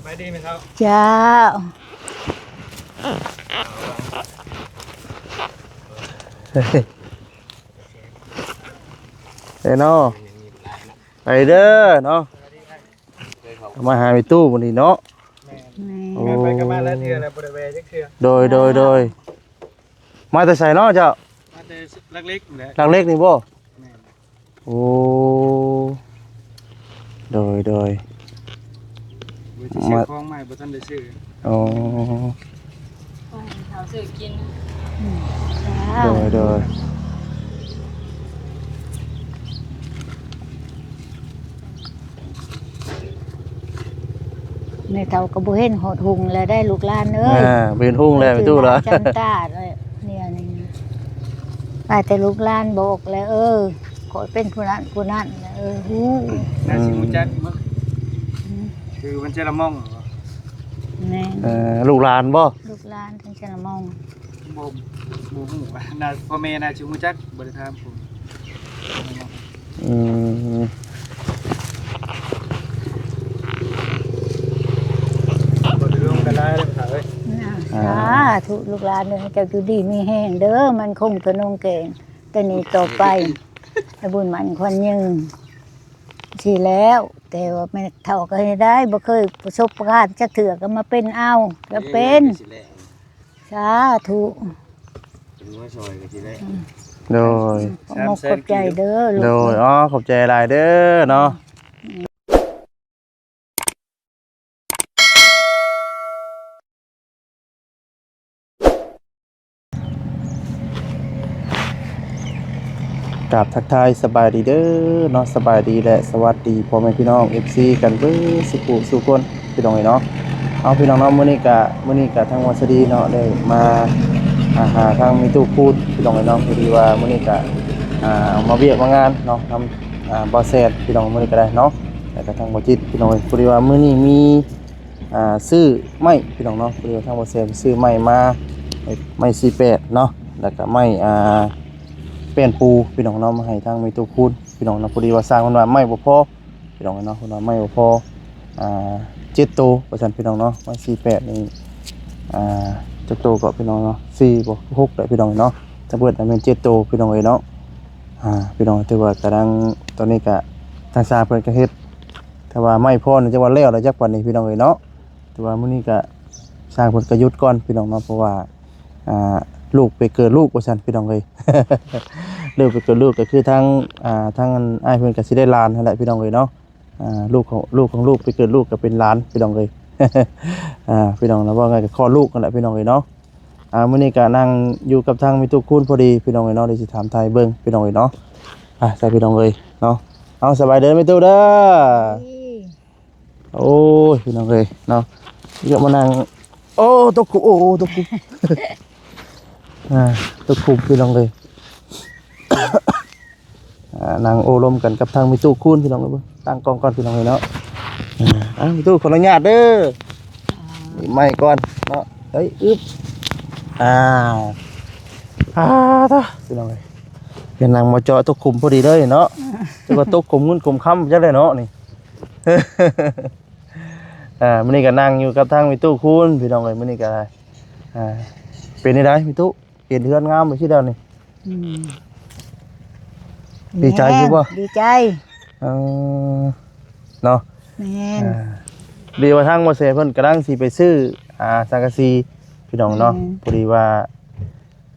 ສະບາຍດີແມ່ເຖົ້າ. ເຈົ້າ. ເອີເນາະ ໄປເດີເນາະ ມາຫາແມ່ຕູ້ມື້ນີ້ເນາະ. ແມ່ນ ໂອ້ ແມ່ນ ໄປກັນມາຫຼາຍເທື່ອແລ້ວ ບໍ່ໄດ້ແວ່ຈັກເທື່ອ. ໂດຍ ໂດຍ ໂດຍ. ມາແຕ່ໃສເນາະເຈົ້າ? ມາແຕ່ຫຼັກເຫຼັກນີ້ແຫຼະ. ຫຼັກເຫຼັກນີ້ບໍ່? ແມ່ນ. ໂອ້ ໂດຍ ໂດຍ. ວ່າຈະຊື້ ມາ ຂອງໃໝ່ ບໍ່ທັນໄດ້ຊື້. ອໍ ຂອງເຂົາຊື້ກິນ. ອືມ ໂດຍ ໂດຍ. ແມ່ເຖົ້າກໍບໍ່ເຫັນຮອດຮຸ່ງແລ້ວໄດ໋ ລູກຫຼານເອີຍ. ອ່າ ບໍ່ເຫັນຮຸ່ງແລ້ວແມ່ຕູ້ລະ ຈັນຕາແລ້ວ ນີ້ ນີ້ ໄປແຕ່ລູກຫຼານບອກແລ້ວ ເອີ ຂ້ອຍເປັນຜູ້ນັ້ນຜູ້ນັ້ນ ເອີ ຮູ້ ໜ້າຊິຮູ້ຈັກເນາະ. ອືມ ຄືມັນຈະລະມ່ອງ. ແມ່ນ. ເອີ ລູກຫຼານບໍ່? ລູກຫຼານ ເພິ່ນຈະລະມ່ອງ. ບໍ່ ບໍ່ຮູ້ວ່າ ໜ້າ ພໍ່ແມ່ໜ້າຊິຮູ້ຈັກ ບໍ່ໄດ້ຖາມເພິ່ນ. ອືມ ບໍ່ໄດ້ລົງກັນຫຼາຍເດ້ອເອີຍ. ອ່າ ສາທຸ ລູກຫຼານເອີຍ ໃຫ້ເຈົ້າຢູ່ດີມີແຮງເດີ ໝັ້ນຄົງທະນົງແກ່ງ ແຕ່ນີ້ຕໍ່ໄປ ໃຫ້ບຸນໝັ້ນຂວັນຍືນ ຊີ້ແລ້ວ. ແຕ່ວ່າແມ່ເຖົ້າກໍເຮັດໄດ້ ບໍ່ເຄີຍປະສົບການຈັກເທື່ອ ກໍມາເປັນເອົາ ກໍເປັນ. ເອີ ກໍຊິແລ້ວ. ສາທຸ ເປັນຫົວຊ່ອຍກໍຊິໄດ້. ໂດຍ ຂອບ ຂອບໃຈເດີລູກ. ໂດຍ ອໍ ຂອບໃຈຫຼາຍເດີເນາະ. ກາບທັກທາຍສະບາຍດີເດີເນາະ ສະບາຍດີ ແລະ ສະຫວັດດີພໍ່ແມ່ພີ່ນ້ອງ ເອັຟຊີ ກັນເບິດສູ່ຜູ້ສູ່ຄົນ ພີ່ນ້ອງເອີຍເນາະ. ເອົາ ພີ່ນ້ອງເນາະ ມື້ນີ້ກະ ມື້ນີ້ກະທາງວັດສະດີເນາະ ໄດ້ມາ ອ່າ ຫາທາງແມ່ຕູ້ຄູນ ພີ່ນ້ອງເອີຍເນາະ. ພໍດີວ່າມື້ນີ້ກະ ອ່າ ມາວຽກມາງານເນາະ ນຳ ອ່າ ບ່າວແຊນ ພີ່ນ້ອງ ມື້ນີ້ກະໄດ້ເນາະ ແລ້ວກະທາງບ່າວຈິດ ພີ່ນ້ອງເອີຍ. ພໍດີວ່າມື້ນີ້ມີ ອ່າ ຊື້ໄມ້ ພີ່ນ້ອງເນາະ ພໍດີວ່າທາງບ່າວແຊນຊື້ໄມ້ມາ ໄມ້ສີ່ແປດເນາະ ແລ້ວກະໄມ້ ອ່າ ແປ້ນປູ ພີ່ນ້ອງເນາະ ມາໃຫ້ທາງແມ່ຕູ້ຄູນ ພີ່ນ້ອງເນາະ. ພໍດີວ່າຊ່າງເພິ່ນວ່າໄມ້ບໍ່ພໍ ພີ່ນ້ອງເນາະ ເພິ່ນວ່າໄມ້ບໍ່ພໍ ອ່າ ເຈັດໂຕວ່າຊັ້ນ ພີ່ນ້ອງເນາະ. ໄມ້ສີ່ແປດນີ້ ອ່າ ຈັກໂຕເກາະ ພີ່ນ້ອງເນາະ ສີ່ບໍ່ ຫົກແຫຼະ ພີ່ນ້ອງເນາະ. ທັງເບິດນັ້ນແມ່ນເຈັດໂຕ ພີ່ນ້ອງເອີຍເນາະ. ອ່າ ພີ່ນ້ອງ ຖືວ່າກຳລັງ ຕອນນີ້ກະທາງຊ່າງເພິ່ນກະເຮັດ ຖ້າວ່າໄມ້ພໍນີ້ ຈັກວ່າແລ້ວລະຈັກ ບັດນີ້ ພີ່ນ້ອງເອີຍເນາະ. ແຕ່ວ່າມື້ນີ້ກະຊ່າງເພິ່ນກະຢຸດກ່ອນ ພີ່ນ້ອງເນາະ ເພາະວ່າ ອ່າ ລູກໄປເກີດລູກວ່າຊັ້ນ ພີ່ນ້ອງເອີຍ. ລູກໄປເກີດລູກ ກະຄືທາງ ອ່າ ທາງອັນອ້າຍເພິ່ນກະຊິໄດ້ຫຼານຫັ້ນແຫຼະ ພີ່ນ້ອງເອີຍເນາະ. ອ່າ ລູກຂອງ ລູກຂອງລູກໄປເກີດລູກກະເປັນຫຼານ ພີ່ນ້ອງເອີຍ. ອ່າ ພີ່ນ້ອງນະ ເວົ້າງ່າຍກະຄອດລູກຫັ້ນແຫຼະ ພີ່ນ້ອງເອີຍເນາະ. ອ່າ ມື້ນີ້ກະນັ່ງຢູ່ກັບທາງແມ່ຕູ້ຄູນພໍດີ ພີ່ນ້ອງເອີຍເນາະ ເລີຍຊິຖາມໄຖ່ເບິ່ງ ພີ່ນ້ອງເອີຍເນາະ. ອ່າ ໃສ່ ພີ່ນ້ອງເອີຍເນາະ. ເອົາ ສະບາຍເດີແມ່ຕູ້ເດີ. ໂອ້ຍ ພີ່ນ້ອງເອີຍເນາະ ເຍາະມານັ່ງ ໂອ້ ຕົກຄຸມ ໂອ້ ຕົກຄຸມ ອ່າ ຕົກຄຸມ ພີ່ນ້ອງເອີຍ. ອ່າ ນັ່ງໂອ້ລົມກັນກັບທາງແມ່ຕູ້ຄູນ ພີ່ນ້ອງເອີຍ. ຕັ້ງກ້ອງກ່ອນ ພີ່ນ້ອງເອີຍເນາະ. ອ່າ ແມ່ຕູ້ ຂໍອະນຸຍາດເດີ ນີ້ໄມ້ກ່ອນເນາະ. ເອີຍ ອຶບ ອ່າ ອ່າ ຕາ ພີ່ນ້ອງເອີຍ ເປັນນັ່ງມາເຈາະຕົກຂຸມພໍດີເລີຍເນາະ. ຈະວ່າຕົກຂຸມເງິນຂຸມຄຳຈັກໄດ໋ເນາະນີ້. ອ່າ ມື້ນີ້ກໍນັ່ງຢູ່ກັບທາງແມ່ຕູ້ຄູນ ພີ່ນ້ອງເອີຍ. ມື້ນີ້ກໍ ອ່າ ເປັນຈັ່ງໃດແມ່ຕູ້ ເຫັນເຮືອນງາມຢູ່ຊີ້ແລ້ວນີ້? ອືມ ດີໃຈຢູ່ບໍ່? ດີໃຈ ເອີ ເນາະ. ແມ່ນ ອ່າ ດີວ່າທາງບໍ່ແສເພິ່ນກຳລັງຊິໄປຊື້ ອ່າ ສັງກະສີ ພີ່ນ້ອງເນາະ. ແມ່ນ ພໍດີວ່າ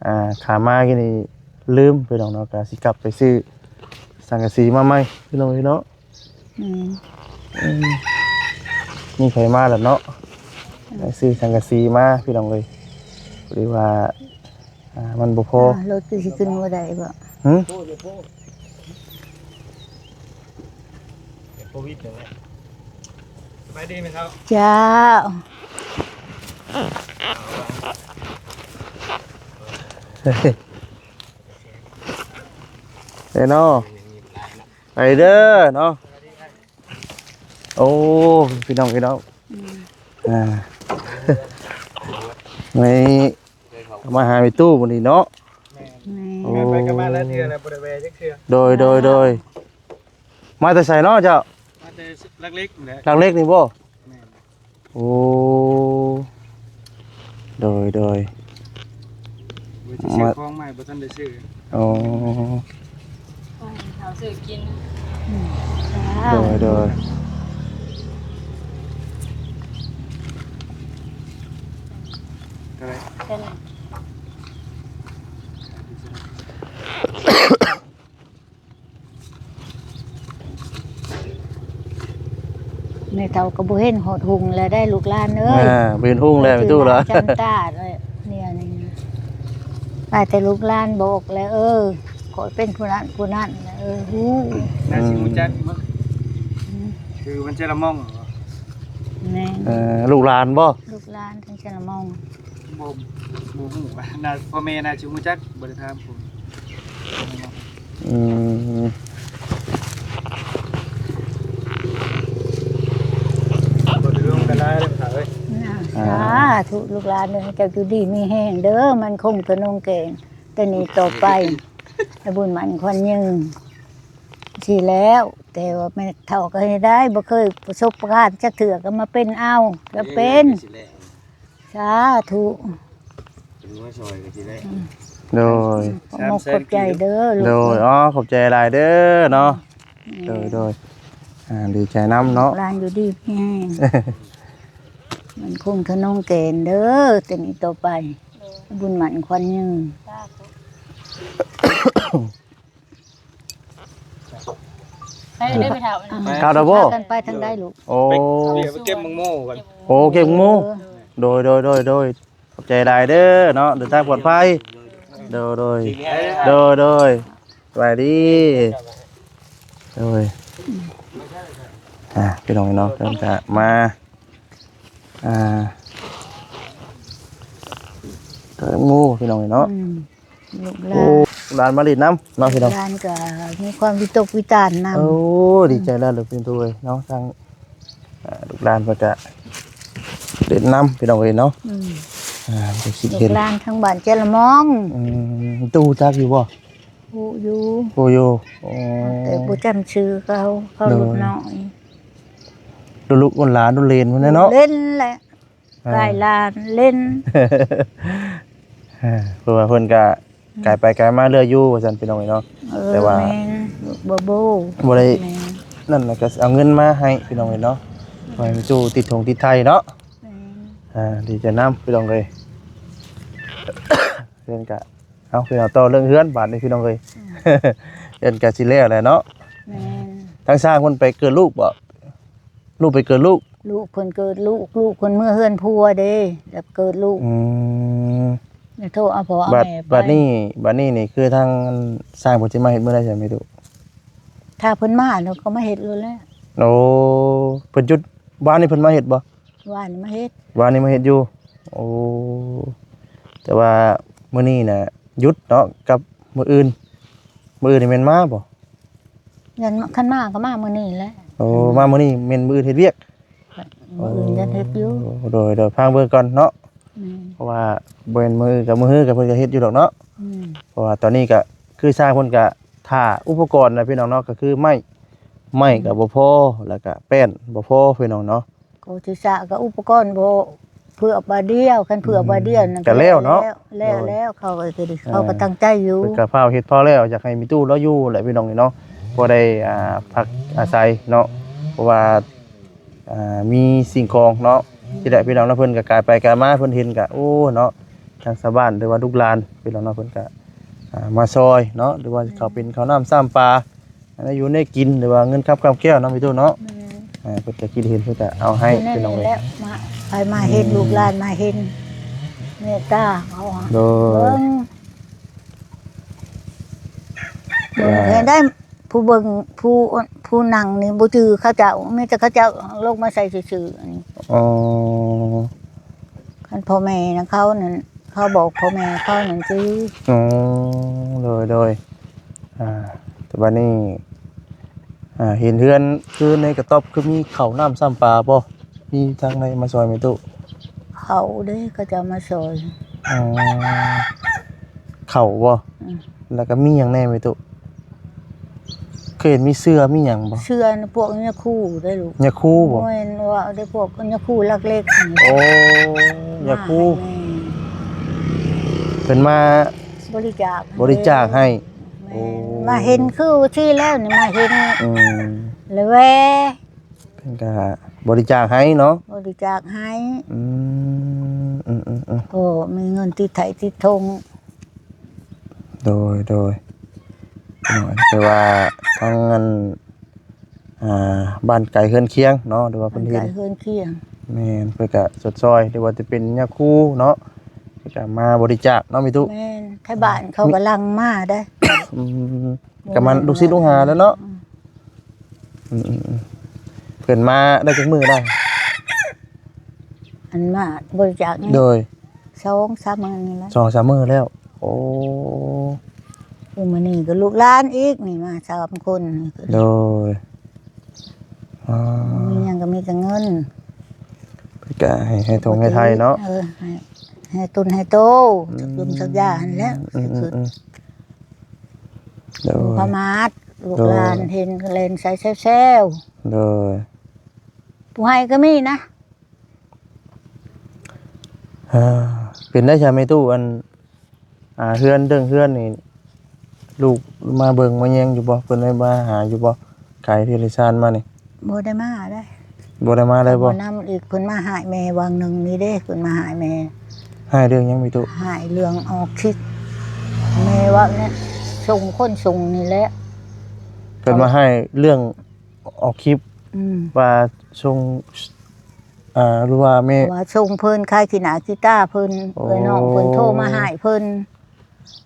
ອ່າ ຂາມາກີ້ນີ້ລືມ ພີ່ນ້ອງເນາະ ກໍຊິກັບໄປຊື້ສັງກະສີມາໃໝ່ ພີ່ນ້ອງເອີຍເນາະ. ອືມ ອືມ ມີໃຜມາແລ້ວເນາະ. ໄປຊື້ສັງກະສີມາ ພີ່ນ້ອງເອີຍ. ພໍດີວ່າ ອ່າ ມັນບໍ່ພໍ ອ່າ ລົດຄືຊິຂຶ້ນບໍ່ໄດ້ບໍ່? ຫື? ໂຄວິດນີ້ແຫຼະ. ສະບາຍດີແມ່ເຖົ້າ. ເຈົ້າ ເອີເນາະ. ໄປເດີເນາະ. ໂອ້ ພີ່ນ້ອງ ພີ່ນ້ອງ ອືມ ອ່າ ໄປ ມາຫາແມ່ຕູ້ມື້ນີ້ເນາະ. ແມ່ນ ໂອ້ ໄປກັນມາຫຼາຍເທື່ອແລ້ວ ບໍ່ໄດ້ແວ່ຈັກເທື່ອ. ໂດຍ ໂດຍ ໂດຍ. ມາແຕ່ໃສເນາະເຈົ້າ? ມາແຕ່ຫຼັກເຫຼັກນີ້ແຫຼະ. ຫຼັກເຫຼັກນີ້ບໍ່? ແມ່ນ. ໂອ້ ໂດຍ ໂດຍ ວ່າຊິຊື້ຂອງໃໝ່ ບໍ່ທັນໄດ້ຊື້. ອໍ ເຂົາຊື້ກິນ. ອືມ ໂດຍ ໂດຍ ເທົ່າໃດ? ເທົ່າໃດ? ແມ່ເຖົ້າກໍບໍ່ເຫັນຮອດຮຸ່ງແລ້ວໄດ໋ ລູກຫຼານເອີຍ. ອ່າ ບໍ່ເຫັນຮຸ່ງແລ້ວແມ່ຕູ້ລະ ຈັນຕາແລ້ວ ນີ້ ນີ້ ໄປແຕ່ລູກຫຼານບອກແລ້ວ ເອີ ຂ້ອຍເປັນຜູ້ນັ້ນຜູ້ນັ້ນ ເອີ ຮູ້. ໜ້າຊິຮູ້ຈັກເນາະ. ອືມ ຄືມັນຈະລະມອງ. ແມ່ນ. ເອີ ລູກຫຼານບໍ່? ລູກຫຼານທັງຈະລະມອງ. ບໍ່ ບໍ່ຮູ້ວ່າ ໜ້າ ພໍ່ແມ່ໜ້າຊິຮູ້ຈັກ ບໍ່ໄດ້ຖາມ. ອືມ ບໍ່ໄດ້ລົງກັນຫຼາຍເດີ ເອີຍ. ອ່າ ສາທຸ ລູກຫຼານເດີ ເຈົ້າຢູ່ດີມີແຮງເດີ ໝັ້ນຄົງທະນົງແກ່ນ ແຕ່ນີ້ຕໍ່ໄປ ໃຫ້ບຸນໝັ້ນຂວັນຍືນຊີ້ແລ້ວ. ແຕ່ວ່າແມ່ເຖົ້າກໍເຮັດໄດ້ ບໍ່ເຄີຍປະສົບການຈັກເທື່ອ ກໍມາເປັນເອົາ ກໍເປັນ. ສາທຸ ເປັນຫົວຊ່ອຍກໍຊິໄດ້. ໂດຍ ຂອບໃຈເດີລູກ. ໂດຍ ອໍ ຂອບໃຈຫຼາຍເດີເນາະ. ອືມ ໂດຍ ໂດຍ ອ່າ ດີໃຈນຳເນາະ ຫຼານຢູ່ດີມີແຮງ ໝັ້ນຄົງທະນົງແກ່ນເດີ ແຕ່ນີ້ຕໍ່ໄປ ບຸນໝັ້ນຂວັນຍືນ. ສາທຸ. ໄປເດີແມ່ເຖົ້າ. ອ່າ ເຂົ້າແລ້ວບໍ່? ພາກັນໄປທາງໃດລູກ? ໂອ້ ໄປ ໄປເກັບໝາກໂມກ່ອນ. ໂອ້ ເກັບໝາກໂມ. ເອີ ໂດຍ ໂດຍ ໂດຍ ໂດຍ ຂອບໃຈຫຼາຍເດີເນາະ ເດີນທາງປອດໄພ. ໂດຍ ໂດຍ ໂດຍ ໂດຍ ສະບາຍດີ. ໂດຍ ອ່າ ພີ່ນ້ອງເນາະ ເພິ່ນກະມາ ອ່າ ເກີດໝູ່ພີ່ນ້ອງເນາະ. ອືມ ລູກຫຼານ ໂອ້ ຫຼານມາຫຼິ້ນນຳເນາະພີ່ນ້ອງ. ຫຼານກໍມີຄວາມວິຕົກວິຕານນຳ. ໂອ້ ດີໃຈແລ້ວລູກພີ່ນ້ອງເອີຍເນາະ ທາງ ອ່າ ລູກຫຼານເພິ່ນກະຫຼິ້ນນຳພີ່ນ້ອງເອີຍເນາະ. ອືມ ອ່າ ໄດ້ຄິດເຫັນ ລູກຫຼານທາງບ້ານແຈລະມອງ. ອືມ ຕູ້ຮູ້ຈັກຢູ່ບໍ່? ຮູ້ຢູ່ ຮູ້ຢູ່. ອໍ ແຕ່ບໍ່ຈຳຊື່ເຂົາ ເຂົາ ໂດຍ ລຸກນ້ອຍ ລຸກ ລຸກຫຼານລຸກເລນພຸ້ນແຫຼະເນາະ ເລນແຫຼະ. ອ່າ ກາຍຫຼານເລນ ເພາະວ່າເພິ່ນກະ ອືມ ກາຍໄປກາຍມາເລື້ອຍຢູ່ວ່າຊັ້ນພີ່ນ້ອງເອີຍເນາະ. ເອີ ແຕ່ວ່າ ແມ່ນ ບໍ່ ບໍ່ໄດ້ ແມ່ນ ນັ້ນລະກໍເອົາເງິນມາໃຫ້ພີ່ນ້ອງເອີຍເນາະ ອືມ ໄວ້ໃຫ້ຕູ້ຕິດຖົງຕິດໄທເນາະ. ແມ່ນ ອ່າ ດີໃຈນຳພີ່ນ້ອງເອີຍ. ເພິ່ນກະ ເອົາ ພີ່ນ້ອງ ຕໍ່ເລື່ອງເຮືອນບາດນີ້ພີ່ນ້ອງເອີຍ. ອືມ ເຮືອນກະຊິແລ້ວແຫຼະເນາະ. ແມ່ນ ທາງຊ່າງເພິ່ນໄປເກີດລູກບໍ່? ລູກໄປເກີດລູກ ລູກເພິ່ນເກີດລູກ ລູກເພິ່ນເມືອເຮືອນຜົວເດ້ ແລ້ວເກີດລູກ. ອືມ ແລ້ວໂທເອົາພໍ່ເອົາແມ່ໄປ. ບາດນີ້ ບາດນີ້ນີ້ຄືທາງຊ່າງເພິ່ນຊິມາເຮັດມື້ໃດຊັ້ນແມ່ຕູ້? ຖ້າເພິ່ນມາແລ້ວກໍມາເຮັດໂລດແຫຼະ. ໂອ້ ເພິ່ນຢຸດ ວານນີ້ເພິ່ນມາເຮັດບໍ່? ວານນີ້ມາເຮັດ ວານນີ້ມາເຮັດຢູ່. ໂອ້ ແຕ່ວ່າມື້ນີ້ນະຢຸດເນາະ ກັບມື້ອື່ນ ມື້ອື່ນນີ້ແມ່ນມາບໍ່? ຍັນ ຄັນມາກໍມາມື້ນີ້ແຫຼະ. ໂອ້ ຄັນມາ ມາມື້ນີ້ແມ່ນມື້ອື່ນເຮັດວຽກ. ມື້ອື່ນຍັນເຮັດຢູ່. ໂອ້ ໂດຍ ໂດຍ ຟັງເບິ່ງກ່ອນເນາະ. ແມ່ນ ເພາະວ່າບໍ່ແມ່ນມື້ອື່ນກັບມື້ຮືກັບເພິ່ນກໍເຮັດຢູ່ດອກເນາະ. ອືມ ເພາະວ່າຕອນນີ້ກໍຄືຊ່າງເພິ່ນກໍຖ້າອຸປະກອນນະພີ່ນ້ອງເນາະ ກໍຄືໄມ້ ໄມ້ກໍບໍ່ພໍ ແລ້ວກໍແປ້ນບໍ່ພໍພີ່ນ້ອງເນາະ. ກໍຊິສະກໍອຸປະກອນບໍ່ ເພື່ອບາດດຽວ ຄັນເພື່ອ ອືມ ບາດດຽວນັ້ນ ກໍແລ້ວເນາະ. ແລ້ວ ແລ້ວ ໂດຍ ແລ້ວ ເຂົາກໍ ເອີ ເຂົາກໍຕັ້ງໃຈຢູ່ ເພິ່ນກໍຟ້າວເຮັດຟ້າວແລ້ວ ຢາກໃຫ້ແມ່ຕູ້ລາວຢູ່ແຫຼະພີ່ນ້ອງເນາະ ພໍໄດ້ ອ່າ ພັກອາໄສເນາະ ເພາະວ່າ ອ່າ ມີສິ່ງຂອງເນາະ ອືມ ທີ່ແຫຼະພີ່ນ້ອງເນາະ ເພິ່ນກໍກາຍໄປກາຍມາ ເພິ່ນເຫັນກໍ ໂອ້ ເນາະ ທາງຊາວບ້ານ ຫຼືວ່າລູກຫຼານພີ່ນ້ອງເນາະ ເພິ່ນກໍ ອ່າ ມາຊ່ອຍເນາະ ຫຼືວ່າ ອືມ ເຂົາເປັນເຂົ້ານ້ຳຊ້ຳປາ ອັນນັ້ນຢູ່ໃນກິນ ຫຼືວ່າເງິນຄຳຄຳແກ້ວເນາະ ແມ່ຕູ້ເນາະ. ແມ່ນ ອ່າ ເພິ່ນກໍຄິດເຫັນ ເພິ່ນກໍເອົາໃຫ້ພີ່ນ້ອງເອີຍ. ໃຜມາເຫັນ ອືມ ລູກຫຼານມາເຫັນ ເມດຕາເຂົາ ໂດຍ ເບິ່ງ ເບິ່ງ ວ່າ ເຫັນໄດ້ ຜູ້ເບິ່ງ ຜູ້ ຜູ້ນັ່ງນີ້ບໍ່ຈື່ເຂົາເຈົ້າ ມີແຕ່ເຂົາເຈົ້າລົງມາໃສ່ຊື່ໆ ອັນນີ້. ອໍ ຄັນພໍ່ແມ່ນຳເຂົານັ້ນ ເຂົາບອກພໍ່ແມ່ເຂົານັ້ນຊື່. ອໍ ໂດຍ ໂດຍ ອ່າ ແຕ່ບັດນີ້ ອ່າ ເຫັນເຮືອນຄືໃນກະຕ໊ອບ ຄືມີເຂົ້ານ້ຳຊ້ຳປາບໍ່? ມີທາງໃດມາຊ່ອຍແມ່ຕູ້? ເຂົ້າເດ້ ເຂົາເຈົ້າມາຊ່ອຍ. ອໍ ເຂົ້າບໍ່? ອືມ ແລ້ວກໍມີຫຍັງແດ່ແມ່ຕູ້? ເຄີຍເຫັນມີເສື້ອມີຫຍັງບໍ່? ເສື້ອນະ ພວກຍາຄູໄດ໋ລູກ. ຍາຄູບໍ່? ແມ່ນວ່າໄດ້ພວກຍາຄູລັກເລັກນີ້. ໂອ້ ຍາຄູ ມາໃຫ້ແມ່ ເພິ່ນມາບໍລິຈາກ ບໍລິຈາກໃຫ້. ແມ່ນ ໂອ້ ມາເຫັນຄືທີ່ແລ້ວນີ້ ມາເຫັນ ອືມ ແລ້ວແວ່ ເພິ່ນກະບໍລິຈາກໃຫ້ເນາະ ບໍລິຈາກໃຫ້. ອືມ ອືມໆໆ ໂອ້ ມີເງິນຕິດໄຖຕິດຖົງ. ໂດຍ ໂດຍ ແຕ່ວ່າທາງອັນ ອ່າ ບ້ານໄກເຮືອນຄຽງເນາະ ຫຼືວ່າເພິ່ນເຫັນ ບ້ານໄກເຮືອນຄຽງ ແມ່ນ ເພິ່ນກະຊົດຊ່ອຍ ຫຼືວ່າຈະເປັນຍາຄູເນາະ ເພິ່ນກະມາບໍລິຈາກເນາະ ແມ່ຕູ້. ແມ່ນ ໄທບ້ານເຂົາກຳລັງມາໄດ໋. ອືມ ກະມາລູກສິດລູກຫາແລ້ວເນາະ. ອືມ ອືມໆໆ ເພິ່ນມາໄດ້ຈັກມື້ແລ້ວ? ອັນມາບໍລິຈາກນີ້ ໂດຍ ສອງສາມມື້ນີ້ແຫຼະ ສອງສາມມື້ແລ້ວ. ໂອ້ ມື້ນີ້ກໍລູກຫຼານອີກນີ້ ມາສາມຄົນ. ໂດຍ ອ່າ ມີຫຍັງກໍມີແຕ່ເງິນ ເພິ່ນກະໃຫ້ ໃຫ້ທົ່ງໃຫ້ໄຖ່ເນາະ. ເອີ ໃຫ້ ໃຫ້ຕຸນໃຫ້ໂຕ ອືມ ສັກຢາຫັ້ນແຫຼະ. ອືມໆໆ ໂດຍ ບໍ່ປະໝາດ ລູກຫຼານ ໂດຍ ເຫັນກໍແລ່ນໃສ່ແຊວໆ. ໂດຍ ຜູ້ໃຫ້ກໍມີນະ. ເອີ ເປັນໄດ໋ຊະແມ່ຕູ້ ອັນ ອ່າ ເຮືອນ ເລື່ອງເຮືອນນີ້ ລູກມາເບິ່ງມາແຍງຢູ່ບໍ່? ເພິ່ນໄດ້ມາຫາຢູ່ບໍ່? ຂາຍເຮືອນເຮືອນຊານມານີ້ ບໍ່ໄດ້ມາເດ້. ບໍ່ໄດ້ມາເລີຍບໍ່? ນຳອີກ ເພິ່ນມາຮ້າຍແມ່ຫວ່າງໜຶ່ງນີ້ເດ້ ເພິ່ນມາຮ້າຍແມ່. ຮ້າຍເລື່ອງຫຍັງແມ່ຕູ້? ຮ້າຍເລື່ອງອອກຄລິບ ແມ່ວ່າແນະ ສົ່ງຄົນສົ່ງນີ້ແຫຼະ. ເພິ່ນມາຮ້າຍເລື່ອງອອກຄລິບ ອືມ ວ່າສົ່ງ ເອີ ຫຼືວ່າແມ່ ວ່າສົ່ງເພິ່ນຂາຍຂີ້ໜ້າຂີ້ຕາເພິ່ນ. ໂອ້ ເອື້ອຍນ້ອງເພິ່ນໂທມາຮ້າຍເພິ່ນ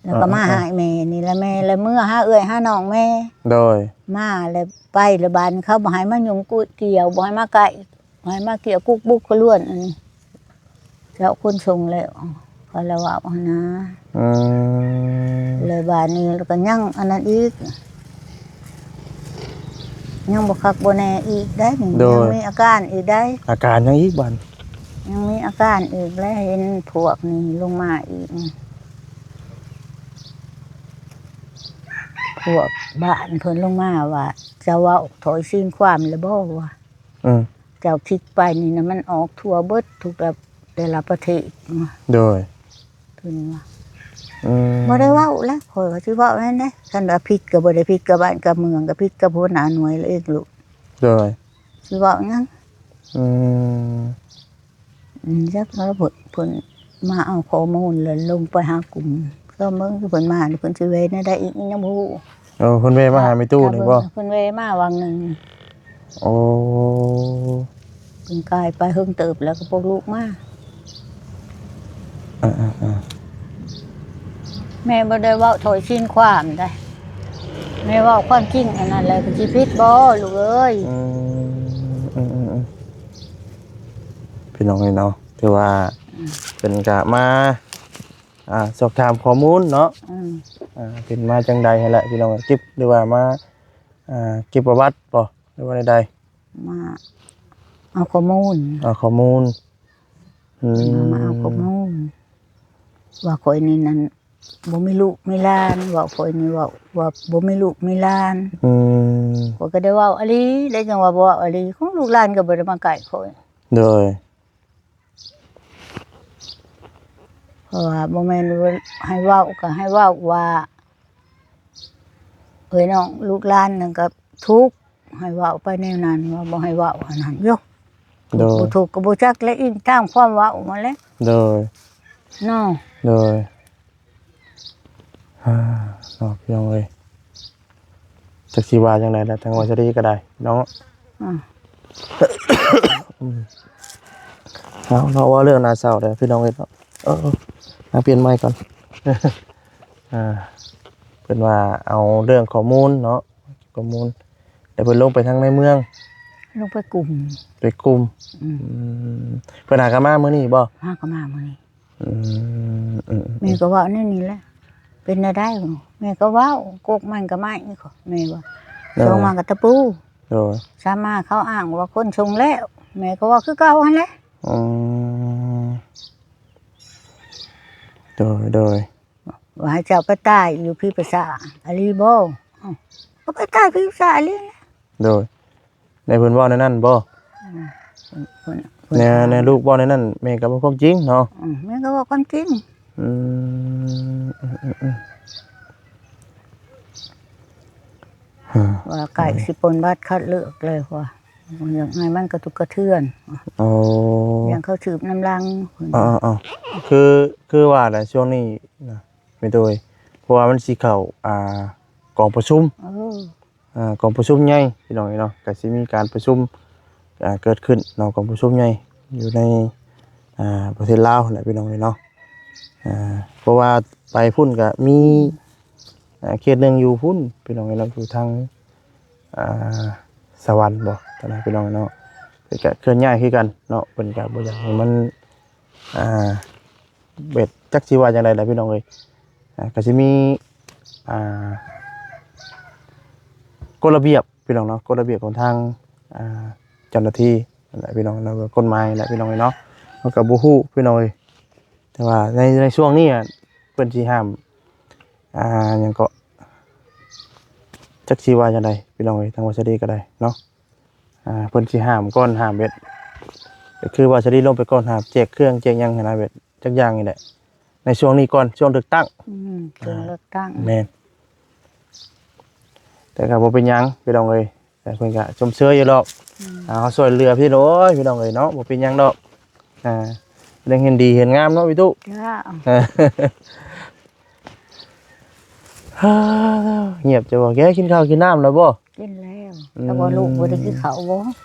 ແລ້ວກໍມາ ອ່າໆໆ ຮ້າຍແມ່ນີ້ລະ. ແມ່ລະເມືອຫາເອື້ອຍຫານ້ອງແມ່ ໂດຍ ມາແລ້ວໄປລະ ບາດເຂົາບໍ່ໃຫ້ມາຫຍຸ້ງກຸດກ່ຽວ ບໍ່ໃຫ້ມາໃກ້ ໃຫ້ມາກ່ຽວກຸກບຸກກະລວນອັນນີ້ ເຈົ້າຄົນສົ່ງແລ້ວ ເຂົາລະເວົ້າຫັ້ນນະ. ອືມ ແລ້ວບາດນີ້ລະກໍຍັງອັນນັ້ນອີກ ຍັງບໍ່ຄັກບໍ່ແນ່ອີກໄດ໋ນີ້. ໂດຍ ຍັງມີອາການອີກໄດ໋. ອາການຫຍັງອີກບາດ? ຍັງມີອາການອີກ ແລະເຫັນພວກນີ້ລົງມາອີກ ພວກບ້ານເພິ່ນລົງມາວ່າ ເຈົ້າເວົ້າຖ້ອຍຊີ້ນຄວາມແລ້ວບໍ່ ວ່າ ອືມ ເຈົ້າຄິດໄປນີ້ນະ ມັນອອກທົ່ວເບິດທຸກແບບ ແຕ່ລະປະເທດ. ໂດຍ ເພິ່ນວ່າ ອືມ ບໍ່ໄດ້ເວົ້າແລ້ວ ຂ້ອຍວ່າຊິເວົ້າແນວໃດ ຄັນວ່າຜິດກໍບໍ່ໄດ້ຜິດກັບບ້ານກັບເມືອງ ກໍຜິດກັບຫົວໜ້າໜ່ວຍລະເອງລູກ. ໂດຍ ຊິເວົ້າຫຍັງ? ອືມ ອືມ ຈັກແລ້ວ ເພິ່ນ ເພິ່ນມາເອົາຂໍ້ມູນ ແລ້ວລົງໄປຫາກຸ່ມ ກໍເບິ່ງເພິ່ນມານີ້ ເພິ່ນຊິແວ່ແນວໃດອີກ ຍັງບໍ່ຮູ້. ໂອ້ ເພິ່ນແວ່ມາຫາແມ່ຕູ້ນີ້ບໍ່? ເພິ່ນແວ່ມາຫວ່າງໜຶ່ງ. ໂອ້ ເພິ່ນກາຍໄປເຫິງເຕີບແລ້ວ ກໍພວກລູກມາ. ເອີໆໆ ແມ່ບໍ່ໄດ້ເວົ້າຖ້ອຍຊີ້ນຄວາມໃດ ແມ່ເວົ້າຄວາມຈິງອັນນັ້ນແຫຼະ ກໍຊິຜິດບໍ່ລູກເອີຍ? ອືມ ອືມໆ ພີ່ນ້ອງເອີຍເນາະ ຖືວ່າ ອືມ ເພິ່ນກະມາ ອ່າ ສອບຖາມຂໍ້ມູນເນາະ. ອືມ ອ່າ ເປັນມາຈັ່ງໃດຫັ້ນແຫຼະ ພີ່ນ້ອງ ເກັບ ຫຼືວ່າມາ ອ່າ ເກັບປະຫວັດບໍ່ ຫຼືວ່າໃດ? ມາເອົາຂໍ້ມູນ ເອົາຂໍ້ມູນ. ອືມ ມາເອົາຂໍ້ມູນ ວ່າຂ້ອຍນີ້ນັ້ນ ບໍ່ມີລູກມີຫຼານ ເວົ້າຂ້ອຍນີ້ ເວົ້າວ່າບໍ່ມີລູກມີຫຼານ. ອືມ ຂ້ອຍກໍໄດ້ເວົ້າອີ່ຫຼີ ແລ້ວຈັ່ງວ່າບໍ່ເວົ້າອີ່ຫຼີ ຂອງລູກຫຼານກໍບໍ່ໄດ້ມາໃກ້ຂ້ອຍ. ໂດຍ ເພາະວ່າບໍ່ແມ່ນວ່າໃຫ້ເວົ້າ ກໍໃຫ້ເວົ້າວ່າ ເອີຍ ນ້ອງລູກຫຼານນັ້ນກໍທຸກ ໃຫ້ເວົ້າໄປແນວນັ້ນ ວ່າບໍ່ໃຫ້ເວົ້າອັນນັ້ນຢູ່. ໂດຍ ທຸກບໍ່ທຸກກໍບໍ່ຈັກແຫຼະ ອີງຕາມຄວາມເວົ້າຫັ້ນແຫຼະ. ໂດຍ ເນາະ ໂດຍ ອ່າ ເນາະ ພີ່ນ້ອງເອີຍ ຈັກຊິວ່າຈັ່ງໃດລະ ທາງວ່າສະດີກໍໄດ້ເນາະ. ອືມ ເອົາເນາະ ເວົ້າເລື່ອງໜ້າເສົ້າແລ້ວ ພີ່ນ້ອງເອີຍເນາະ. ເອີ ມາປ່ຽນໄມກ່ອນ. ອ່າ ເພິ່ນວ່າເອົາເລື່ອງຂໍ້ມູນເນາະ ຂໍ້ມູນ ແລ້ວເພິ່ນລົງໄປທາງໃນເມືອງ ລົງໄປກຸ່ມ ໄປກຸ່ມ. ອືມ ອືມ ເພິ່ນຫາກໍມາມື້ນີ້ບໍ່? ຫາກໍມາມື້ນີ້. ອືມ ອືມ ແມ່ກໍເວົ້າແນວນີ້ແຫຼະ ເປັນແນວໃດ? ແມ່ກໍເວົ້າ ກົກມັນກໍໄມ້ ແມ່ວ່າ ເອີ ສອງມາກໍຕະປູ. ໂດຍ ສາມມາເຂົາອ້າງວ່າຄົນສົ່ງແລ້ວ ແມ່ກໍເວົ້າຄືເກົ່າຫັ້ນແຫຼະ. ອືມ ໂດຍ ໂດຍ ວ່າໃຫ້ເຈົ້າໄປຕາຍຢູ່ພີປະສາດ ອີ່ຫຼີບໍ່? ເອົ້າ ກໍໄປຕາຍພິວຊາຍເລີຍ. ໂດຍ ແມ່ເພິ່ນເວົ້າແນວນັ້ນບໍ່? ອືມ ເພິ່ນ ເພິ່ນ ແມ່ ແມ່ລູກເວົ້າແນວນັ້ນ ແມ່ກໍເວົ້າຄວາມຈິງເນາະ. ອືມ ແມ່ກໍເວົ້າຄວາມຈິງ. ອືມ ອືມ ອືມ ອືມ ວ່າໃກ້ຊິປົນບັດຄັດເລືອກແລ້ວວ່າ ບໍ່ຢາກໃຫ້ມັນກະທົບກະເທືອນ. ໂອ້ ຢ້ານເຂົາສືບນຳຫຼັງ. ເອີໆ ຄື ຄືວ່າແຫຼະ ຊ່ວງນີ້ນະ ແມ່ຕູ້ເອີຍ ເພາະວ່າມັນຊິເຂົ້າ ອ່າ ກອງປະຊຸມ. ເອີ ອ່າ ກອງປະຊຸມໃຫຍ່ພີ່ນ້ອງເອີຍເນາະ ກະຊິມີການປະຊຸມ ອ່າ ເກີດຂຶ້ນເນາະ ກອງປະຊຸມໃຫຍ່ຢູ່ໃນ ອ່າ ປະເທດລາວຫັ້ນແຫຼະພີ່ນ້ອງເອີຍເນາະ. ອ່າ ເພາະວ່າໄປພຸ້ນກະມີ ອ່າ ເຂດໜຶ່ງຢູ່ພຸ້ນພີ່ນ້ອງເອີຍເນາະ ຢູ່ທາງ ອ່າ ສະຫວັນບໍ ຕອນນັ້ນພີ່ນ້ອງເອີຍເນາະ ເພິ່ນກະເຄື່ອນຍ້າຍຄືກັນເນາະ ເພິ່ນກະບໍ່ຢາກໃຫ້ມັນ ອ່າ ແບບ ຈັກຊິວ່າຈັ່ງໃດລະພີ່ນ້ອງເອີຍ. ອ່າ ກະຊິມີ ອ່າ ກົດລະບຽບພີ່ນ້ອງເນາະ ກົດລະບຽບຂອງທາງ ອ່າ ເຈົ້າໜ້າທີ່ຫັ້ນແຫຼະພີ່ນ້ອງເນາະ ກົດໝາຍແຫຼະພີ່ນ້ອງເອີຍເນາະ ເຮົາກະບໍ່ຮູ້ພີ່ນ້ອງເອີຍ. ແຕ່ວ່າໃນ ໃນຊ່ວງນີ້ ອະ ເພິ່ນຊິຫ້າມ ອ່າ ຫຍັງເກາະ ຈັກຊິວ່າຈັ່ງໃດພີ່ນ້ອງເອີຍ ທາງວັດສະດີກະໄດ້ເນາະ. ອ່າ ເພິ່ນຊິຫ້າມກ່ອນ ຫ້າມແບບ ຄືວ່າສະດີລົງໄປກ່ອນ ຫ້າມແຈກເຄື່ອງແຈກຫຍັງຫັ້ນນະ ແບບຈັກຢ່າງນີ້ແຫຼະ ໃນຊ່ວງນີ້ກ່ອນ ຊ່ວງເລືອກຕັ້ງ. ອືມ ຊ່ວງເລືອກຕັ້ງ ແມ່ນ ແຕ່ກະບໍ່ເປັນຫຍັງພີ່ນ້ອງເອີຍ ແຕ່ເພິ່ນກະຊົມເຊີຍຢູ່ດອກ. ອືມ ອ່າ ເຮົາຊ່ວຍເຫຼືອພີ່ນ້ອງເອີຍ ພີ່ນ້ອງເອີຍເນາະ ບໍ່ເປັນຫຍັງດອກ. ອ່າ ເຮັດດີເຮັດງາມເນາະ ວິຕຸ. ເຈົ້າ ງຽບ ເຈົ້າບໍ່ ແກກິນເຂົ້າກິນນ້ຳແລ້ວບໍ່? ກິນແລ້ວ. ອືມ ແຕ່ວ່າລູກບໍ່ໄດ້ກິນເຂົ້າບໍ່?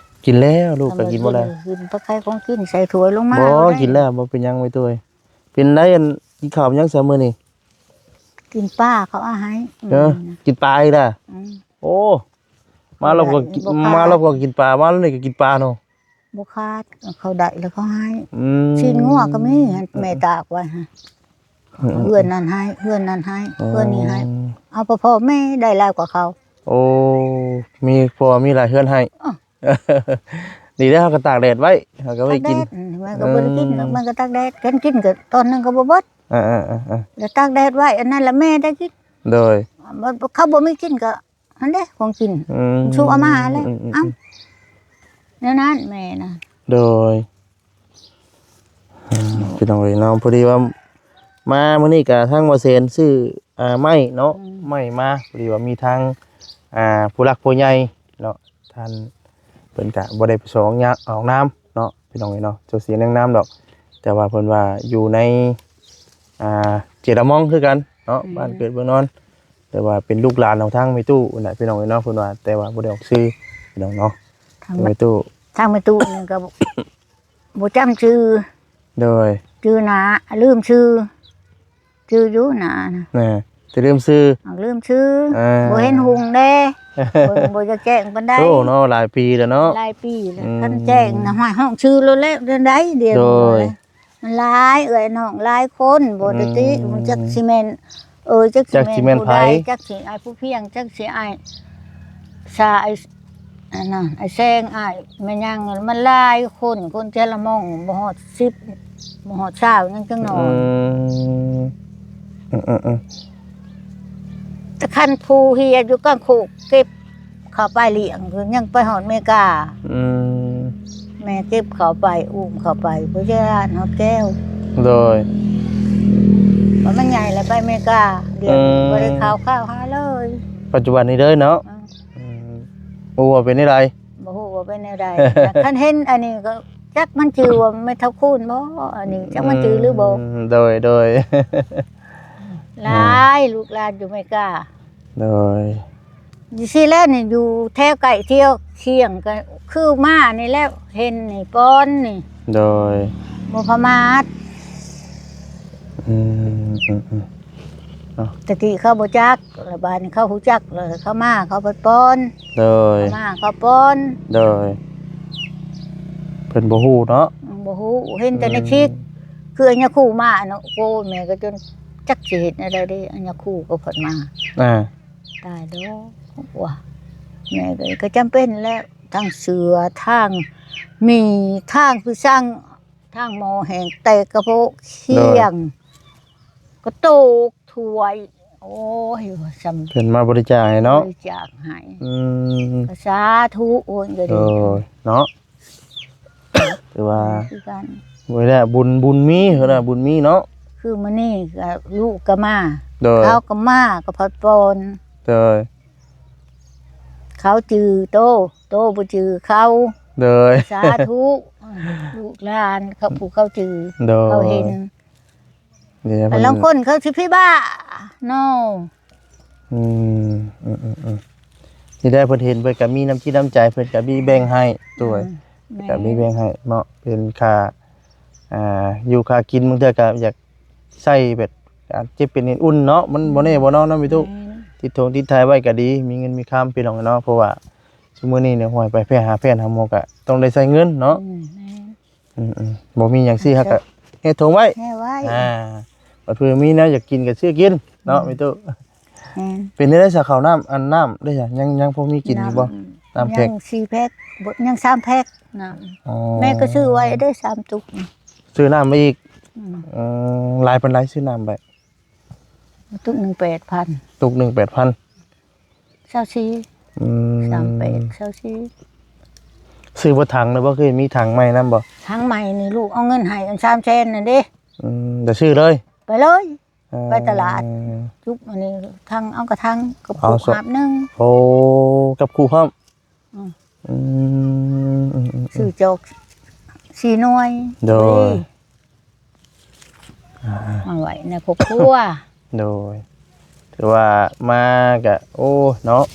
ກິນແລ້ວ ລູກກໍກິນບໍ່ແລ້ວ. ກິນ ກິນປາໄຂ່ຂອງກິນໃສ່ຖ້ວຍລົງມາ. ບໍ່ ກິນແລ້ວ ບໍ່ເປັນຫຍັງ ແມ່ຕູ້ເອີຍ. ເປັນໄດ ອັນ ກິນເຂົ້າຫຍັງຊະມື້ນີ້? ກິນປາເຂົາເອົາໃຫ້. ເອີ ອືມ ກິນປາອີກລະ. ອືມ ໂອ້ ມາລອບກໍກິນ ມາລອບກໍກິນປາ ມາລອບນີ້ກໍກິນປາເນາະ. ບໍ່ຂາດ ເຂົາໄດ້ແລ້ວເຂົາໃຫ້. ອືມ ຊີ້ນງົວກໍມີ ແມ່ຕາກໄວ້ຫັ້ນ. ອືມ ເຮືອນນັ້ນໃຫ້ ເຮືອນນັ້ນໃຫ້ ອໍ ເຮືອນນີ້ໃຫ້ ເອົາພໍ່ແມ່ໄດ້ຫຼາຍກວ່າເຂົາ. ໂອ້ ມີພໍ່ມີຫຼາຍເຮືອນໃຫ້. ເອີ ດີແລ້ວ ເຮົາກໍຕາກແດດໄວ້ ເຮົາກໍໄວ້ກິນ. ຕາກແດດ ອືມ ມັນກໍບໍ່ໄດ້ກິນ ອືມ ມັນກໍຕາກແດດ ຄັນກິນກໍຕອນໜຶ່ງກໍບໍ່ເບິດ. ເອີໆ ຕາກແດດໄວ້ ອັນນັ້ນລະແມ່ໄດ້ກິນ. ໂດຍ ເຂົາບໍ່ມີກິນກໍ ຫັ້ນເດ້ຂອງກິນ. ອືມ ຊຸກເອົາມາແລ້ວ. ອືມໆໆ ເອົ້າ ແນວນັ້ນແມ່ນະ. ໂດຍ ອືມ ພີ່ນ້ອງເອີຍເນາະ ພໍດີວ່າມາມື້ນີ້ກະທາງບໍ່ແສນຊື້ ອ່າ ໄມ້ເນາະ. ອືມ ໄມ້ມາ ພໍດີວ່າມີທາງ ອ່າ ຜູ້ຫຼັກຜູ້ໃຫຍ່ເນາະ ທ່ານເພິ່ນກະບໍ່ໄດ້ປະສົງອອກຍາ ອອກນາມເນາະ ພີ່ນ້ອງເອີຍເນາະ ເຈົ້າຊິຍັງນາມດອກ ແຕ່ວ່າເພິ່ນວ່າຢູ່ໃນ ອ່າ ເຈດາມອງຄືກັນເນາະ. ອືມ ບ້ານເກີດເມືອງນອນ ແຕ່ວ່າເປັນລູກຫຼານຂອງທາງແມ່ຕູ້ຫັ້ນແຫຼະ ພີ່ນ້ອງເອີຍເນາະ ເພິ່ນວ່າ ແຕ່ວ່າບໍ່ໄດ້ອອກຊື່ ພີ່ນ້ອງເນາະ. ທາງແມ່ຕູ້ ທາງແມ່ຕູ້ນີ້ກໍບໍ່ ບໍ່ຈຳຊື່. ໂດຍ ຈື່ໜ້າ ລືມຊື່ ຈື່ຢູ່ໜ້ານະ ແນ່ ຈະລືມຊື່ ມັກລືມຊື່. ເອີ ບໍ່ເຫັນຮຸ່ງເດ້ ບໍ່ ບໍ່ຢາກແຈ້ງປານໃດ. ໂອ້ເນາະ ຫຼາຍປີແລ້ວເນາະ ຫຼາຍປີແລ້ວ. ອືມ ຄັນແຈ້ງນະ ຫ້ອຍ ຮ້ອງຊື່ໂລດແລ້ວ ແນວໃດດຽວ. ໂດຍ ມັນຫຼາຍ ເອື້ອຍນ້ອງຫຼາຍຄົນ ບໍ່ໄດ້ຕິ. ອືມ ມັນຈັກຊິແມ່ນ ເອີ ຈັກຊິແມ່ນ ຈັກຊິແມ່ນຜູ້ໃດ ໃຜ ຈັກຊິອ້າຍຜູ້ພຽງ ຈັກຊິອ້າຍ ຊາ ອ້າຍ ອັນນັ້ນ ອ້າຍແສງ ອ້າຍແມ່ນຫຍັງ ມັນຫຼາຍຄົນ ຄົນແຕ່ລະໝ່ອງ ບໍ່ຮອດສິບ ບໍ່ຮອດຊາວ ຍັງຈັກໜ້ອຍ. ອືມ ອືມໆໆ ແຕ່ຄັນຜູ້ເຮຍຢູ່ກາງໂຄກ ເກັບເຂົ້າໄປລ້ຽງ ຍັງໄປຮອດເມກາ. ອືມ ແມ່ເກັບເຂົ້າໄປ ອຸ້ມເຂົ້າໄປ ບໍ່ຢ້ານຮອດແກ້ວ. ໂດຍ ວ່າມັນໃຫຍ່ແລ້ວໄປເມກາ ດຽວນີ້ ອືມ ບໍ່ໄດ້ຂ່າວຄາວຫາເລີຍ ປັດຈຸບັນນີ້ເດີເນາະ. ອືມ ອືມ ບໍ່ຮູ້ວ່າເປັນແນວໃດ ບໍ່ຮູ້ວ່າເປັນແນວໃດ. ຄັນເຫັນອັນນີ້ກໍຈັກມັນຈື່ວ່າແມ່ເຖົ້າຄູນບໍ່ ອັນນີ້ຈັກມັນຈື່ຫຼືບໍ່. ອືມ ໂດຍ ໂດຍ ຫຼາຍ ອືມ ລູກຫຼານຢູ່ເມກາ. ໂດຍ ຢູ່ຊີ້ແລ້ວນີ້ ຢູ່ແຖວໃກ້ແຖວຄຽງກໍຄືມານີ້ແລ້ວ ເຫັນນີ້ປອນນີ້. ໂດຍ ບໍ່ປະໝາດ. ອືມ ອືມໆ ເນາະ ແຕ່ກີ້ເຂົາບໍ່ຈັກ ແລ້ວບາດນີ້ເຂົາຮູ້ຈັກ ແລ້ວເຂົາມາເຂົາພັດປອນ. ໂດຍ ເຂົາມາເຂົາປອນ. ໂດຍ ເພິ່ນບໍ່ຮູ້ເນາະ ບໍ່ຮູ້ ເຫັນແຕ່ໃນຄລິບ. ອືມ ຄືອັນຍາຄູມາເນາະ ໂອ້ ແມ່ກໍຈົນຈັກຊິເຮັດແນວໃດເດ້ ອັນຍາຄູກໍພັດມາ. ອ່າ ຕາຍແລ້ວວ່າ ແມ່ກໍ ກໍຈຳເປັນແລ້ວ ທັງເສື້ອ ທັງໝີ່ ທັງຄືຊັງ ທັງໝໍ້ແຫ້ງແຕກກະໂພະຄຽງ ໂດຍ ກະໂຕກ ຖ້ວຍ ໂອ້ຍ ວ່າຊ່ຳ ເພິ່ນມາບໍລິຈາກໃຫ້ເນາະ ບໍລິຈາກໃຫ້ ອືມ ກໍສາທຸ ໂອ້ຍ ກໍດີ ໂອ້ຍ ເນາະ ຖືວ່າ ຄືກັນ ມື້ແລກບຸນ ບຸນມີ ເພິ່ນວ່າບຸນມີເນາະ ຄືມື້ນີ້ກໍລູກກໍມາ ໂດຍ ເຂົາກໍມາ ກໍພັກຜ່ອນ ໂດຍ ເຂົາຈື່ໂຕ ໂຕບໍ່ຈື່ເຂົາ ໂດຍ ສາທຸ ລູກຫຼານເຂົາ ຜູ້ເຂົາຈື່ ໂດຍ ເຂົາເຫັນ ນີ້ແຫຼະ ບາງຄົນເຂົາຊິພິບາເນາະ ອືມ ອືມໆໆ ນີ້ແຫຼະ ເພິ່ນເຫັນ ເພິ່ນກໍມີນ້ຳຈິດນ້ຳໃຈ ເພິ່ນກໍມີແບ່ງໃຫ້ ໂດຍ ອືມ ແມ່ນ ກໍມີແບ່ງໃຫ້ເນາະ ເປັນຄ່າ ອ່າ ຢູ່ຄ່າກິນ ບາງເທື່ອກໍຢາກໃຊ້ແບບ ອ່າ ເຈັບເປັນເຮັດອຸ່ນເນາະ ມັນ ອືມ ບໍ່ແນ່ບໍ່ນອນເນາະ ແມ່ຕູ້ ແມ່ນ ຕິດຖົງຕິດໄທໄວ້ກໍດີ ມີເງິນມີຄຳ ພີ່ນ້ອງເນາະ ເພາະວ່າຊຸມມື້ນີ້ນີ້ ຫ້ວຍ ໄປແພດຫາແພດຫາໝໍກໍຕ້ອງໄດ້ໃຊ້ເງິນເນາະ ອືມ ແມ່ນ ອືມໆ ບໍ່ມີຫຍັງຊື້ ເຮົາກໍແຮ່ຖົງໄວ້ ແຮ່ໄວ້ ອ່າ ບັດເພື່ອມີແນວຢາກກິນກໍຊື້ກິນເນາະ ອືມ ແມ່ຕູ້ ແມ່ນ ເປັນໄດ້ຊະ ເຂົ້ານ້ຳ ອັນນ້ຳເດ້ ຍັງ ຍັງພໍມີກິນຢູ່ບໍ່? ນ້ຳ ນ້ຳແພັກ ຍັງສີ່ແພັກ ບໍ່ ຍັງສາມແພັກນ້ຳ ອໍ ແມ່ກໍຊື້ໄວ້ເດ້ ສາມຕຸກ ຊື້ນ້ຳໄປອີກ ອືມ ອືມ ຫຼາຍປານໃດຊື້ນ້ຳໄປ? ຕຸກໜຶ່ງແປດພັນ ຕຸກໜຶ່ງແປດພັນ ຊາວສີ່ ອືມ ສາມແປດ ຊາວສີ່ ຊື້ບໍ່ຖັງນະບໍ່? ຄືມີຖັງໃໝ່ນຳບໍ່? ຖັງໃໝ່ນີ້ລູກເອົາເງິນໃຫ້ອັນສາມແສນນັ້ນເດ້ ອືມ ແຕ່ຊື້ເລີຍ ໄປເລີຍ ເອີ ໄປຕະຫຼາດ ຈຸກອັນນີ້ ຖັງ ເອົາກະຖັງ ກັບຄຸກຫາບໜຶ່ງ ໂອ້ ກັບຄຸກພ້ອມ ອືມ ອືມ ອືມ ອືມ ຊື້ຈອກສີ່ໜ່ວຍ ໂດຍ ເອີ ອ່າ ມາໄວ້ໃນຄອບຄົວ ໂດຍ ຖືວ່າມາກະ ໂອ້ ເນາະ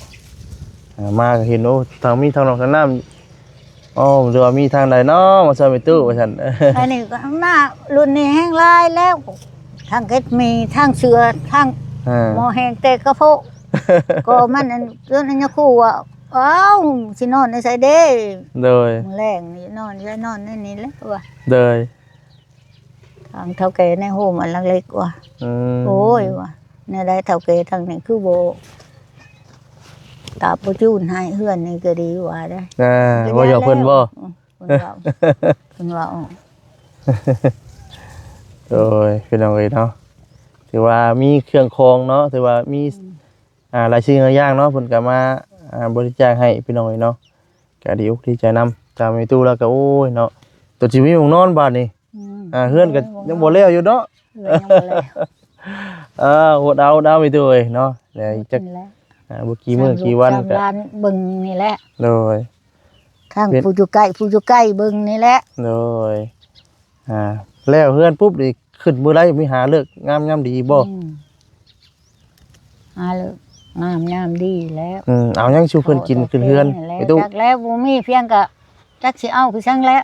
ອ່າ ມາກະເຫັນ ໂອ້ ທັງມີທັງນອກທັງນ້ຳ ອໍ ຫຼືວ່າມີທາງໃດເນາະ ມາຊ່ອຍແມ່ຕູ້ວ່າຊັ້ນ ອັນນີ້ກໍມາລຸ້ນນີ້ແຮງຫຼາຍແລ້ວ ທັງເກັດໝີ່ ທັງເສື້ອ ທັງ ອ່າ ໝໍ້ແຫ້ງແຕ່ກະໂພະ ກໍມັນອັນ ຈົນອັນຍາຄູວ່າ ອ້າວ ຊິນອນໃນໃສເດ້? ໂດຍ ມື້ແລງນີ້ນອນໃສ? ນອນໃນນີ້ແຫຼະວ່າ ໂດຍ ທາງເຖົ້າແກ່ໃນໂຮມອັນຫຼັງເລັກວ່າ ອືມ ໂອ້ຍວ່າ ແນວໃດເຖົ້າແກ່ທາງນີ້ຄືບໍ່ຕາບບໍ່ຈູນໃຫ້ ເຮືອນນີ້ກໍດີວ່າໄດ໋ ອ່າ ເວົ້າຫຍອກເພິ່ນບໍ່? ອືມ ເພິ່ນເວົ້າ ເພິ່ນເວົ້າ ໂອ້ຍ ພີ່ນ້ອງເອີຍເນາະ ຖືວ່າມີເຄື່ອງຄອງເນາະ ຖືວ່າມີ ອືມ ອ່າ ຫຼາຍສິ່ງຫຼາຍຢ່າງເນາະ ເພິ່ນກໍມາ ອ່າ ບໍລິຈາກໃຫ້ ພີ່ນ້ອງເອີຍເນາະ ກໍດີອົກດີໃຈນຳ ຕາມແມ່ຕູ້ແລ້ວກໍ ໂອ້ຍເນາະ ຕົວຊິມີໝ່ອງນອນບາດນີ້ ອືມ ອ່າ ເຮືອນກໍຍັງບໍ່ແລ້ວຢູ່ເນາະ ເຮືອນຍັງບໍ່ແລ້ວ ເອີ ອົດເອົາ ອົດເອົາ ແມ່ຕູ້ເອີຍເນາະ ແລ້ວອີກຈັກ ອ່າ ບໍ່ກີ້ມື້ກີ້ວັນກໍ ເບິ່ງນີ້ແຫຼະ ໂດຍ ທາງຜູ້ຢູ່ໃກ້ ຜູ້ຢູ່ໃກ້ເບິ່ງນີ້ແຫຼະ ໂດຍ ອ່າ ແລ້ວເຮືອນປຸບນີ້ຂຶ້ນມື້ໃດ ມີຫາເລີກງາມຍາມດີບໍ່? ອືມ ຫາເລີກງາມຍາມດີແລ້ວ ອືມ ເອົາຫຍັງສູ່ເພິ່ນກິນຂຶ້ນເຮືອນ ໄປຕູ້ ຈັກແລ້ວ ບໍ່ມີພຽງກະຈັກຊິເອົາຄືສັງແລ້ວ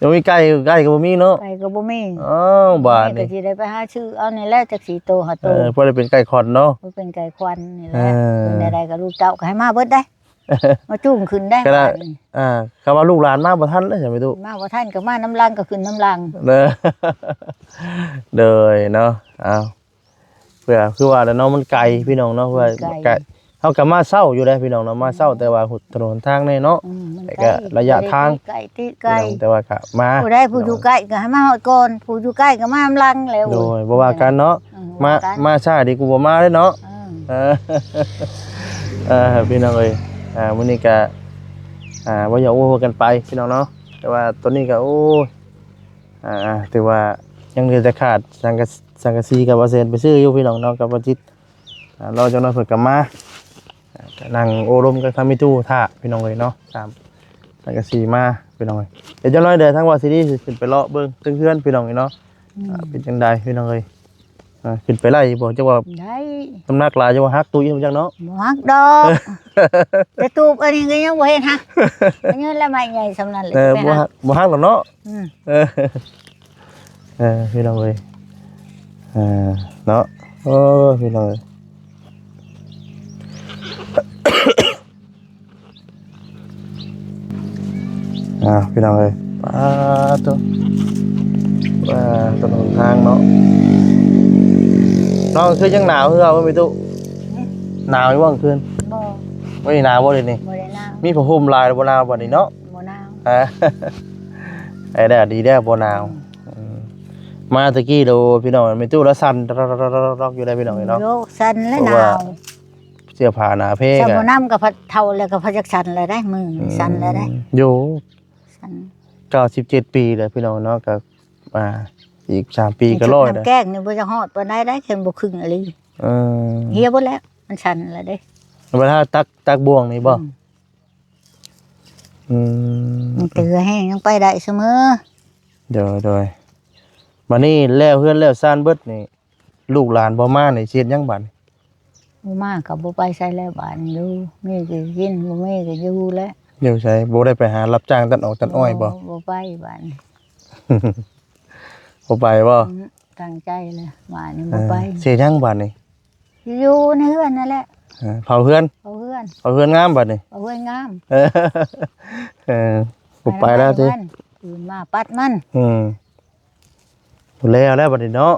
ຍັງມີໄກ່ ໄກ່ກໍບໍ່ມີເນາະ ໄກ່ກໍບໍ່ມີ ອ້າວ ບາດນີ້ ກໍຊິໄດ້ໄປຫາຊື້ເອົານີ້ແຫຼະ ຈັກສີ່ໂຕຫ້າໂຕ ເອີ ພໍໄດ້ເປັນໄກ່ຂວັນເນາະ ເປັນໄກ່ຂວັນນີ້ແຫຼະ ເອີ ເປັນໃດໆກໍລູກເຕົ້າກໍໃຫ້ມາເບິດໄດ໋ ມາຈູງຂຶ້ນໄດ້ ກໍໄດ້ ບາດນີ້ ອ່າ ຄຳວ່າລູກຫຼານມາບໍ່ທັນເດ້ ສາມີຕູ້ ມາບໍ່ທັນກໍມານຳຫຼັງ ກໍຂຶ້ນນຳຫຼັງ ເດີ ໂດຍເນາະ ເອົາ ເພື່ອ ຄືວ່າແຫຼະເນາະ ມັນໄກ ອືມ ພີ່ນ້ອງເນາະ ເພື່ອ ມັນໄກ ກະ ເຮົາກໍມາເຊົ້າຢູ່ເດ້ພີ່ນ້ອງເນາະ ມາເຊົ້າ ອືມ ແຕ່ວ່າຖະໜົນທາງແນ່ເນາະ ອືມ ມັນ ແຕ່ ໄກ ກໍໄລຍະທາງ ໄກຕິໄກ ພີ່ນ້ອງ ແຕ່ວ່າກໍມາ ຜູ້ໃດຜູ້ຢູ່ໃກ້ກໍໃຫ້ມາຮອດກ່ອນ ຜູ້ຢູ່ໄກກໍມານຳຫຼັງແລ້ວ ໂດຍ ບໍ່ວ່າກັນເນາະ ອືມ ມາ ບໍ່ວ່າກັນ ມາຊ້າດີກວ່າບໍ່ມາເດ້ເນາະ ອືມ ເອີ ເອີ ພີ່ນ້ອງເອີຍ ອ່າ ມື້ນີ້ກໍ ອ່າ ບໍ່ຢາກໂອ້ກັນໄປພີ່ນ້ອງເນາະ ແຕ່ວ່າຕອນນີ້ກໍ ໂອ້ຍ ອ່າ ຖືວ່າຍັງເຫຼືອແຕ່ຂາດສັງກະ ສັງກະສີກັບວ່າແຊນໄປຊື້ຢູ່ພີ່ນ້ອງເນາະ ກັບວ່າຈິດ ອ່າ ລໍຈັກໜ້ອຍເພິ່ນກໍມາ ອ່າ ກໍນັ່ງໂອ້ລົມກັບທາງແມ່ຕູ້ຖ້າພີ່ນ້ອງເອີຍເນາະ ຕາມສັງກະສີມາພີ່ນ້ອງເອີຍ ດຽວຈັກໜ້ອຍເດີ ທາງວ່າຊິດີຊິຂຶ້ນໄປເລາະເບິ່ງເທິງເຮືອນພີ່ນ້ອງເອີຍເນາະ ອືມ ອ່າ ເປັນຈັ່ງໃດພີ່ນ້ອງເອີຍ ອ່າ ຂຶ້ນໄປໄດ້ບໍ່ ຈັກວ່າໄດ້ ນ້ຳໜັກຫຼາຍ ຈັກວ່າຫັກຕຸ້ຍບໍ່ຈັກເນາະ ບໍ່ຫັກດອກ ແຕ່ຕູບອັນນີ້ກໍຍັງບໍ່ເຫັນຫັກ ຍັງລະໄມ້ໃຫຍ່ສ່ຳນັ້ນແຫຼະ ເອີ ບໍ່ຫັກ ບໍ່ຫັກດອກເນາະ ອືມ ເອີ ເອີ ພີ່ນ້ອງເອີຍ ເອີ ເນາະ ໂອ້ ພີ່ນ້ອງເອີຍ ອ່າ ພີ່ນ້ອງເອີຍ ປາໂຕ ວ່າຖະໜົນທາງເນາະ ນ້ອງຄືຍັງໜາວຄືເກົ່າບໍ່ແມ່ຕູ້? ຫືມ? ໜາວຢູ່ບໍ່ກາງຄືນ? ບໍ່ ມື້ນີ້ໜາວບໍ່ດຽວນີ້? ບໍ່ໄດ້ໜາວ ມີຜ້າຫົ່ມຫຼາຍບໍ່ໜາວບັດນີ້ເນາະ? ບໍ່ໜາວ ອ່າ ໄດ້ແລ້ວ ດີແລ້ວບໍ່ໜາວ ອືມ ອືມ ໂ ມາຕະກີ້ໂດ ພີ່ນ້ອງ ແມ່ຕູ້ລະສັ່ນຕະລອກໆຢູ່ໄດ໋ ພີ່ນ້ອງເອີຍເນາະ. ໂຍ ສັ່ນແລ້ວ ເພາະວ່າໜາວ ເສື້ອຜ້າໜາເພ ຊັ້ນບໍ່ນຳກໍພັດເຖົ້າແລ້ວ ກໍພັດຈັກສັ່ນແລ້ວໄດ໋ ມືສັ່ນແລ້ວໄດ໋. ອືມ ໂຍ ສັ່ນ ເກົ້າສິບເຈັດປີແລ້ວ ພີ່ນ້ອງເນາະ. ກໍ ອ່າ ອີກສາມປີກໍຮ້ອຍແລ້ວ. ນ້ຳແກ້ງນີ້ບໍ່ຈະຮອດປານໃດໄດ໋ ຄັນບໍ່ຄຶງອີ່ຫຼີ. ເອີ ເຫ່ຍເບິດແລ້ວ ມັນສັ່ນແລ້ວເດ້. ເວລາຕັກ ຕັກບ່ວງນີ້ບໍ່? ອືມ ອືມ ມັນເຫຼືອແຮງ ຍັງໄປໄດ້ສະເໝີ. ໂດຍ ໂດຍ. ບັດນີ້ແລ້ວເຮືອນແລ້ວຊານເບິດນີ້ ລູກຫຼານບໍ່ມານີ້ ຊິເຮັດຫຍັງບັດນີ້? ບໍ່ມາກໍບໍ່ໄປໃສແລ້ວ ບາດນີ້ຢູ່ ມີກໍກິນ ບໍ່ມີກໍຢູ່ແຫຼະ. ຢູ່ໃສ? ບໍ່ໄດ້ໄປຫາຮັບຈ້າງຕັດອອກຕັດອ້ອຍບໍ່? ບໍ່ ບໍ່ໄປບາດນີ້. ບໍ່ໄປບໍ່? ອືມ ຕັ້ງໃຈແລ້ວ ບາດນີ້ບໍ່ໄປ. ເອີ ຊິເຮັດຫຍັງບາດນີ້? ຢູ່ໃນເຮືອນນັ້ນແຫຼະ. ເອີ ເຜົາເຮືອນ ເຜົາເຮືອນ ເຜົາເຮືອນງາມບາດນີ້ ເຜົາເຮືອນງາມ. ເອີ ບໍ່ໄປແລ້ວຕິ? ອື່ນມາປັດມັນ. ອືມ ບໍ່ແລ້ວແລ້ວບັດນີ້ເນາະ.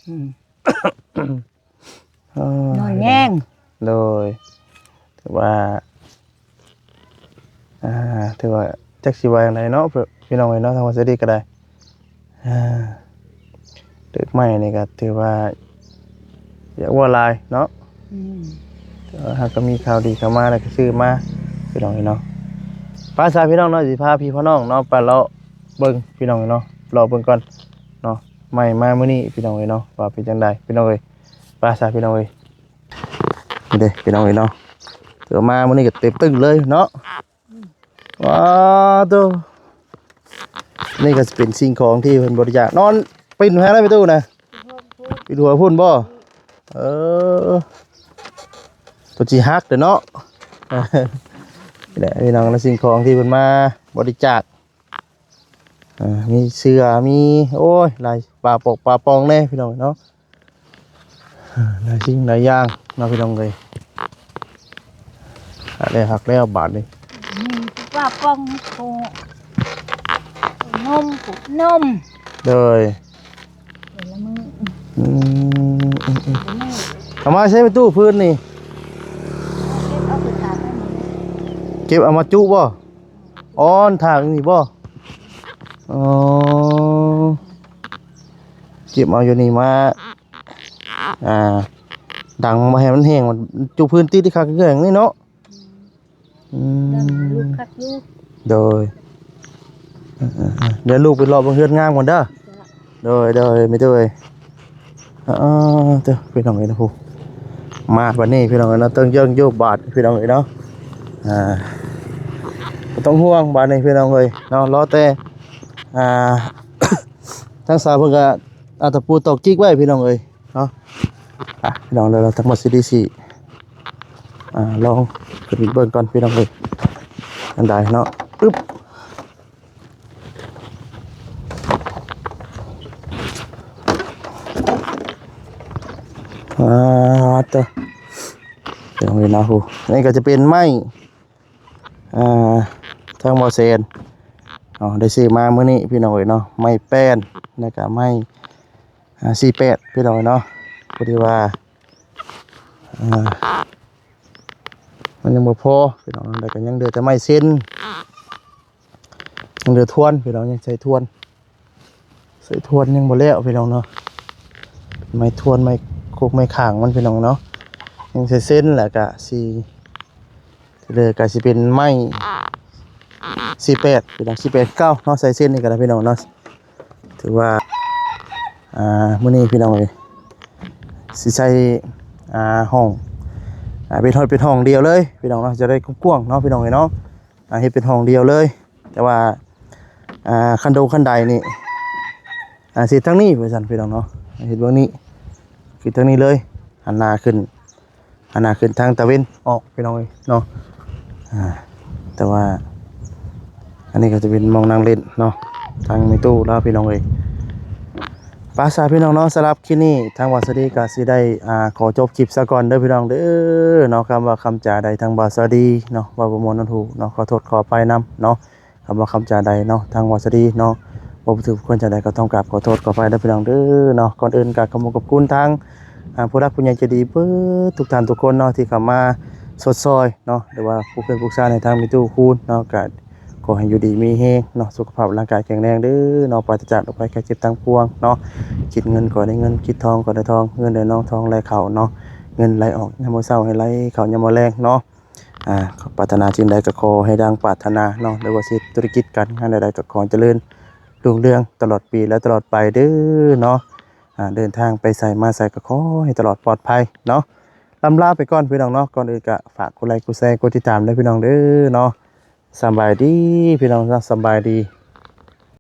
ອືມ ເອີ ນອນແຍງ. ໂດຍ ຖືວ່າ ອ່າ ຖືວ່າຈັກຊິວ່າຈັ່ງໃດເນາະ ພີ່ນ້ອງເອີຍເນາະ. ທາງວ່າສະດີກໍໄດ້ ອ່າ ຕຶກໄມ້ນີ້ກໍຖືວ່າຢາກເວົ້າຫຼາຍເນາະ. ອືມ ແຕ່ວ່າຫາກກໍມີຂ່າວດີເຂົ້າມາ ແລ້ວກໍຊື້ມາ ພີ່ນ້ອງເອີຍເນາະ. ໄປຊະ ພີ່ນ້ອງເນາະ ຊິພາພີ່ພານ້ອງເນາະ ໄປເລາະເບິ່ງ ພີ່ນ້ອງເອີຍເນາະ ເລາະເບິ່ງກ່ອນເນາະ. ໃໝ່ມາມື້ນີ້ ພີ່ນ້ອງເອີຍເນາະ ວ່າເປັນຈັ່ງໃດ ພີ່ນ້ອງເອີຍ. ໄປຊະ ພີ່ນ້ອງເອີຍ. ນີ້ເດ້ ພີ່ນ້ອງເອີຍເນາະ ຖືວ່າມາມື້ນີ້ກໍເຕັມຕຶ້ງເລີຍເນາະ. ວ້າໂຕ ນີ້ກໍຊິເປັນສິ່ງຂອງທີ່ເພິ່ນບໍລິຈາກ. ນອນປິ່ນແຮງໄດ໋ ແມ່ຕູ້ນະ? ປິ່ນຫົວພຸ້ນບໍ່? ເອີ ຕົວຊິຫັກເດ້ເນາະ. ນີ້ແຫຼະ ພີ່ນ້ອງເນາະ ສິ່ງຂອງທີ່ເພິ່ນມາບໍລິຈາກ. ອ່າ ມີເສື້ອ ມີ ໂອ້ຍ ຫຼາຍ ປາປົກປາປ່ອງແດ່ ພີ່ນ້ອງເນາະ. ອ່າ ຫຼາຍສິ່ງຫຼາຍຢ່າງເນາະ ພີ່ນ້ອງເອີຍ. ຫັກແລ້ວ ຫັກແລ້ວບາດນີ້ ມີປາປ່ອງ ຜູ້ນົມ ຜູ້ນົມ. ໂດຍ ແຕ່ລະມື້ ອືມ ອືມ ອືມ ເອົາມາໃຊ້ປະຕູພື້ນນີ້ ເກັບເອົາໄປຂາຍໄດ້ໝົດ. ເກັບເອົາມາຈຸບໍ່? ອໍ ຖາກນີ້ບໍ່? ອໍ ເກັບເອົາຢູ່ນີ້ມາ ອ່າ ດັງບໍ່ໃຫ້ມັນແຫ້ງ ຈຸພື້ນຕິດຄັກແຂງນີ້ເນາະ. ອືມ ດັງລຸກຄັກຢູ່. ໂດຍ ເອີໆໆ ດຽວລູກໄປເລາະເບິ່ງເຮືອນງາມກ່ອນເດີ. ໂດຍ ໂດຍ ແມ່ຕູ້ເອີຍ. ເອີ ເດີ ພີ່ນ້ອງເອີຍນະ ຜູ້ ມາບັດນີ້ ພີ່ນ້ອງເອີຍເນາະ ເຕີງເຢິງຢູ່ບາດ ພີ່ນ້ອງເອີຍເນາະ. ອ່າ ບໍ່ຕ້ອງຫ່ວງບາດນີ້ ພີ່ນ້ອງເອີຍເນາະ ລໍແຕ່ ອ່າ ທາງສາວເພິ່ນກໍເອົາຕະປູຕອກຈິກໄວ້ ພີ່ນ້ອງເອີຍເນາະ. ອ່ະ ພີ່ນ້ອງເດີ ທາງໝົດຊິດີຊິ ອ່າ ລອງຂຶ້ນເບິ່ງກ່ອນ ພີ່ນ້ອງເອີຍ ອັນໃດເນາະ. ອຶບ ອ່າ ໂຕ ເປັນຂອງເລນາໂຮ. ອັນນີ້ກໍຈະເປັນໄມ້ ອ່າ ທາງບໍ່ແສນເນາະ ໄດ້ຊື້ມາມື້ນີ້ ພີ່ນ້ອງເອີຍເນາະ ໄມ້ແປ້ນ ແລ້ວກໍໄມ້ ອ່າ ສີ່ແປດ ພີ່ນ້ອງເອີຍເນາະ. ພໍດີວ່າ ອ່າ ມັນຍັງບໍ່ພໍ ພີ່ນ້ອງ ແລ້ວກໍຍັງເຫຼືອແຕ່ໄມ້ເຊັນ ຍັງເຫຼືອທວນ ພີ່ນ້ອງ ຍັງໃສ່ທວນ ໃສ່ທວນຍັງບໍ່ແລ້ວ ພີ່ນ້ອງເນາະ. ໄມ້ທວນ ໄມ້ຄົກ ໄມ້ຂ້າງມັນ ພີ່ນ້ອງເນາະ ຍັງໃສ່ເຊັນ ແລ້ວກະຊິ ເຫຼືອກະຊິເປັນໄມ້ສີ່ແປດ ພີ່ນ້ອງ ສີ່ແປດເກົ້າເນາະ ໃສ່ເຊັນນີ້ກໍໄດ້ ພີ່ນ້ອງເນາະ. ຖືວ່າ ອ່າ ມື້ນີ້ ພີ່ນ້ອງເອີຍ ຊິໃສ່ ອ່າ ຫ້ອງ ອ່າ ເປັນຫ້ອງ ເປັນຫ້ອງດຽວເລີຍ ພີ່ນ້ອງເນາະ ຈະໄດ້ກວ້າງໆເນາະ ພີ່ນ້ອງເອີຍເນາະ. ອ່າ ເຮັດເປັນຫ້ອງດຽວເລີຍ ແຕ່ວ່າ ອ່າ ຄັນໂດງຄັນໄດນີ້ ອ່າ ຊິເຮັດທາງນີ້ວ່າຊັ້ນ ພີ່ນ້ອງເນາະ ເຮັດເບື້ອງນີ້ ຄືທາງນີ້ເລີຍ ຫັນໜ້າຂຶ້ນ ອັນນັ້ນຄືທາງຕາເວັນອອກ ພີ່ນ້ອງເອີຍເນາະ. ອ່າ ແຕ່ວ່າອັນນີ້ກໍຈະເປັນໝ່ອງນັ່ງຫຼິ້ນເນາະ ທາງແມ່ຕູ້ລາວ ພີ່ນ້ອງເອີຍ. ໄປຊະ ພີ່ນ້ອງເນາະ ສຳລັບຄລິບນີ້ທາງບ່າວສາລີກໍຊິໄດ້ ອ່າ ຂໍຈົບຄລິບຊະກ່ອນເດີ ພີ່ນ້ອງເດີເນາະ. ຄຳວ່າຄຳຈາໃດທາງບ່າວສາລີເນາະ ເວົ້າບໍ່ມ່ວນຫວານຫູເນາະ ຂໍໂທດຂໍອະໄພນຳເນາະ. ຄຳວ່າຄຳຈາໃດເນາະ ທາງບ່າວສາລີເນາະ ບໍ່ຖືກຄວນຈາໃດ ກໍຕ້ອງກາບຂໍໂທດຂໍອະໄພເດີ ພີ່ນ້ອງເດີເນາະ. ກ່ອນອື່ນກໍຂອບຄຸນ ຂອບຄຸນທາງ ອ່າ ຜູ້ຫຼັກຜູ້ໃຫຍ່ໃຈດີເບິດທຸກທ່ານທຸກຄົນເນາະ ທີ່ເຂົ້າມາຊົດຊ່ອຍເນາະ ຫຼືວ່າປູກເຮືອນປູກຊານໃຫ້ທາງແມ່ຕູ້ຄູນເນາະ ກໍ ຂໍໃຫ້ຢູ່ດີມີແຮງເນາະ ສຸຂະພາບຮ່າງກາຍແຂງແຮງເດີເນາະ ປາສະຈາກໂລກໄພໄຂ້ເຈັບທັງປວງເນາະ. ຄິດເງິນກໍໄດ້ເງິນ ຄິດທອງກໍໄດ້ທອງ ເງິນໄຫຼນອງທອງໄຫຼເຂົ້າເນາະ ເງິນໄຫຼອອກຍາມມື້ເຊົ້າ ໃຫ້ໄຫຼເຂົ້າຍາມມື້ແລງເນາະ. ອາ ປາດຖະໜາສິ່ງໃດກໍຂໍໃຫ້ດັ່ງປາດຖະໜາເນາະ ຫຼືວ່າເຮັດທຸລະກິດການງານໃດໆ ກໍຂໍໃຫ້ຈະເລີນຮຸ່ງເຮືອງຕະຫຼອດປີ ແລະ ຕະຫຼອດໄປເດີເນາະ. ອາ ເດີນທາງໄປໃສມາໃສກໍຂໍໃຫ້ຕະຫຼອດປອດໄພເນາະ. ລ່ຳລາໄປກ່ອນພີ່ນ້ອງເນາະ ກ່ອນອື່ນກໍຝາກກົດໄລກົດແຊ ກົດຕິດຕາມເດີພີ່ນ້ອງເດີເນາະ. ສຳບາຍດີພີ່ນ້ອງເນາະ ສຳບາຍດີ.